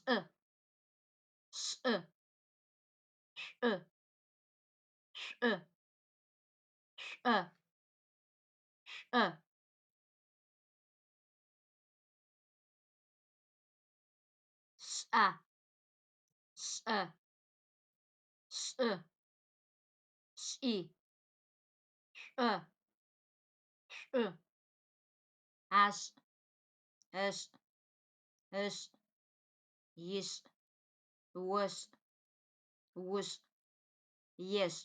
Шӏы, шӏы, шӏу, шӏу, шӏо, шӏо. Шӏа, шӏэ, шӏы, шӏи, шӏо, шӏу. Ашӏ, ышӏ, ышӏ, ишӏ, ошӏ, ушӏ, ешӏ.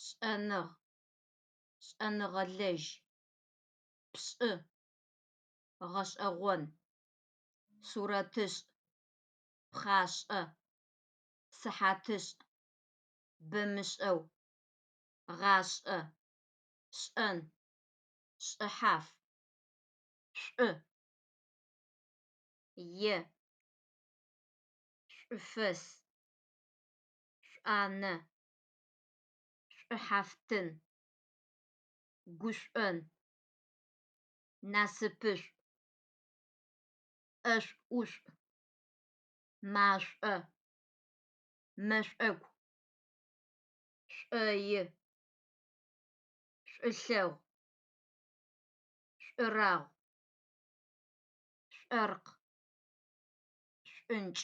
Шӏэныгъ, шӏэныгъэлэжь, пшӏы, гъэшӏэгъон, сурэтышӏ, пхъашӏэ, сыхьатышӏ, бэмышӏэу, гъашӏэ, шӏэн, шӏыхьаф, шӏу. Е, шӏуфэс, шӏуанэ, шӏухьафтын, гушӏон, насыпышӏу, ӏэшӏу-ӏушӏу, машӏо, мэшӏоку, шӏои, шӏулъэгъу, шӏурагъу, шӏоркъ, шӏункӏ.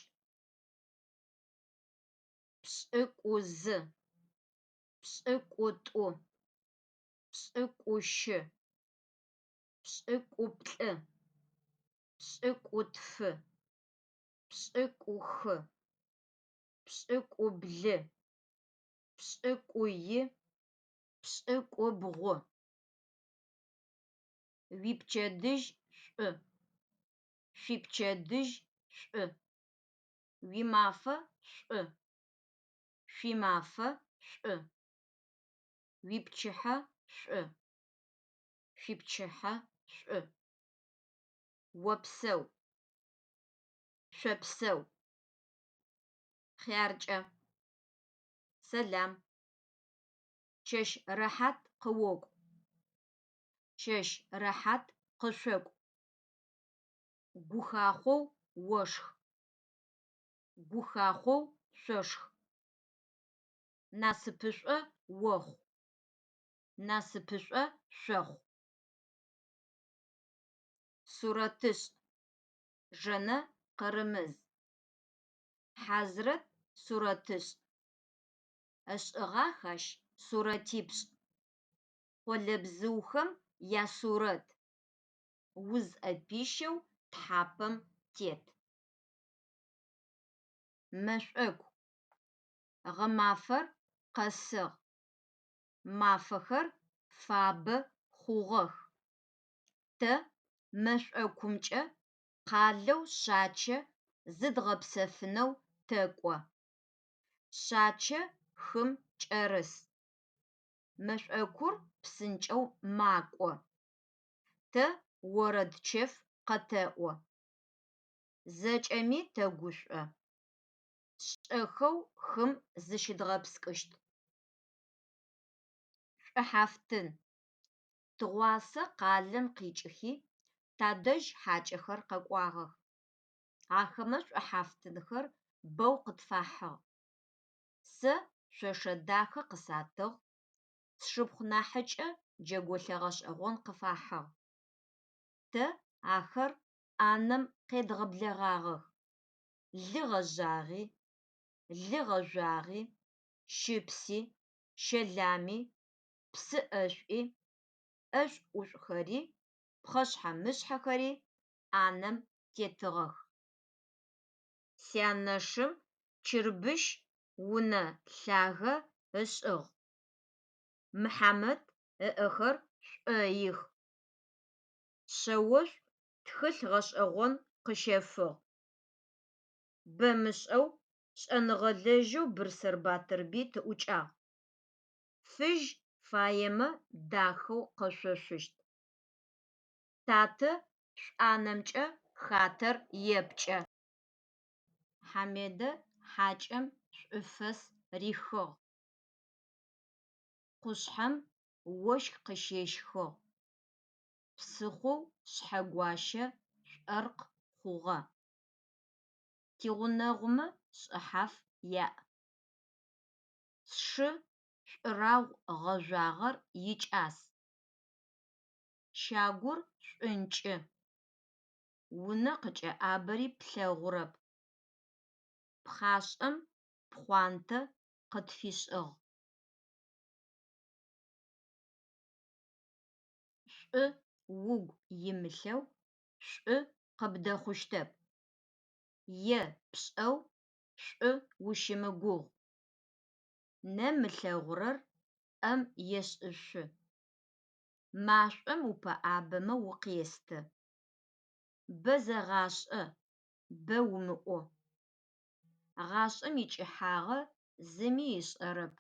Пшӏыкӏузы, пшӏыкӏутӏу, пшӏыкӏущы, пшӏыкӏуплӏы, пшӏыкӏутфы, пшӏыкӏухы, пшӏыкӏублы, пшӏыкӏуи, пшӏыкӏубгъу. Уипчэдыжь шӏу! Шъуипчэдыжь шӏу! Уимафэ шӏу! Шъуимафэ шӏу! Уипчыхьэ шӏу! Шъуипчыхьэ шӏу! Опсэу! Шъопсэу! Хъяркӏэ! Сэлам! Чэщ рэхьат къыокӏу! Чэщ рэхьат къышъокӏу! Гухахъоу ошх! Гухахъоу шъошх! Насыпышӏо охъу! Насыпышӏо шъохъу! Сурэтышӏ: Жэнэ Къырымыз. Хьазрэт сурэтышӏ. Ышӏыгъах ащ сурэтипшӏ. Къолэбзыухэм ясурэт, узӏэпищэу тхьапэм тет. Мэшӏоку. Гъэмафэр къэсыгъ, мафэхэр фабэ хъугъэх. Тэ мэшӏокумкӏэ къалэу Шъачэ зыдгъэпсэфынэу тэкӏо. Шъачэ хым кӏэрыс. Мэшӏокур псынкӏэу макӏо. Тэ орэд чэф къэтэӏо. Зэкӏэми тэгушӏо. Шӏэхэу хым зыщыдгъэпскӏыщт. Шӏухьафтын. Тыгъуасэ къалэм къикӏыхи тадэжь хьакӏэхэр къэкӏуагъэх. Ахэмэ шӏухьафтынхэр бэу къытфахьыгъ. Сэ шъошэ дахэ къысатыгъ, сшыпхъу нахьыкӏэ джэголъэ гъэшӏэгъон къыфахьыгъ. Тэ ахэр ӏанэм къедгъэблэгъагъэх: лы гъэжъагъи, лы гъэжъуагъи, щыпси, щэлами, псы ӏэшӏуи, ӏэшӏу-ӏушӏухэри, пхъэшъхьэ-мышъхьэхэри ӏанэм тетыгъэх. Сянэшым чырбыщ унэ лъагэ ышӏыгъ. Мыхьамэт ыӏэхэр шӏоих. Шъэошӏу тхылъ гъэшӏэгъон къыщэфыгъ. Бэмышӏэу шӏэныгъэлэжьэу Бырсыр Батырбый тыӏукӏагъ. Фыжь фаемэ, дахэу къэшъошъущт. Татэ шӏуанэмкӏэ хатэр епкӏэ. Хьамедэ хьакӏэм шӏуфэс рихыгъ. Къушъхьэм ощх къыщещхыгъ. Псыхъоу Шъхьэгуащэ шӏоркъ хъугъэ. Тигъунэгъумэ шӏыхьаф яӏ. Сшы шӏурагъу гъэжъуагъэр икӏас. Щагур шӏункӏы, унэ къыкӏэӏабэри плъэгъурэп. Пхъашӏэм пхъуантэ къытфишӏыгъ. Шӏу угу имылъэу шӏу къыбдэхъущтэп. Е пшӏэу шӏу ущымыгугъ. Нэм ылъэгъурэр ӏэм ешӏышъу. Машӏом упэӏабэмэ укъесты. Бэ зэгъашӏэ, бэ умыӏо. Гъашӏэм икӏыхьагъэ зыми ышӏэрэп.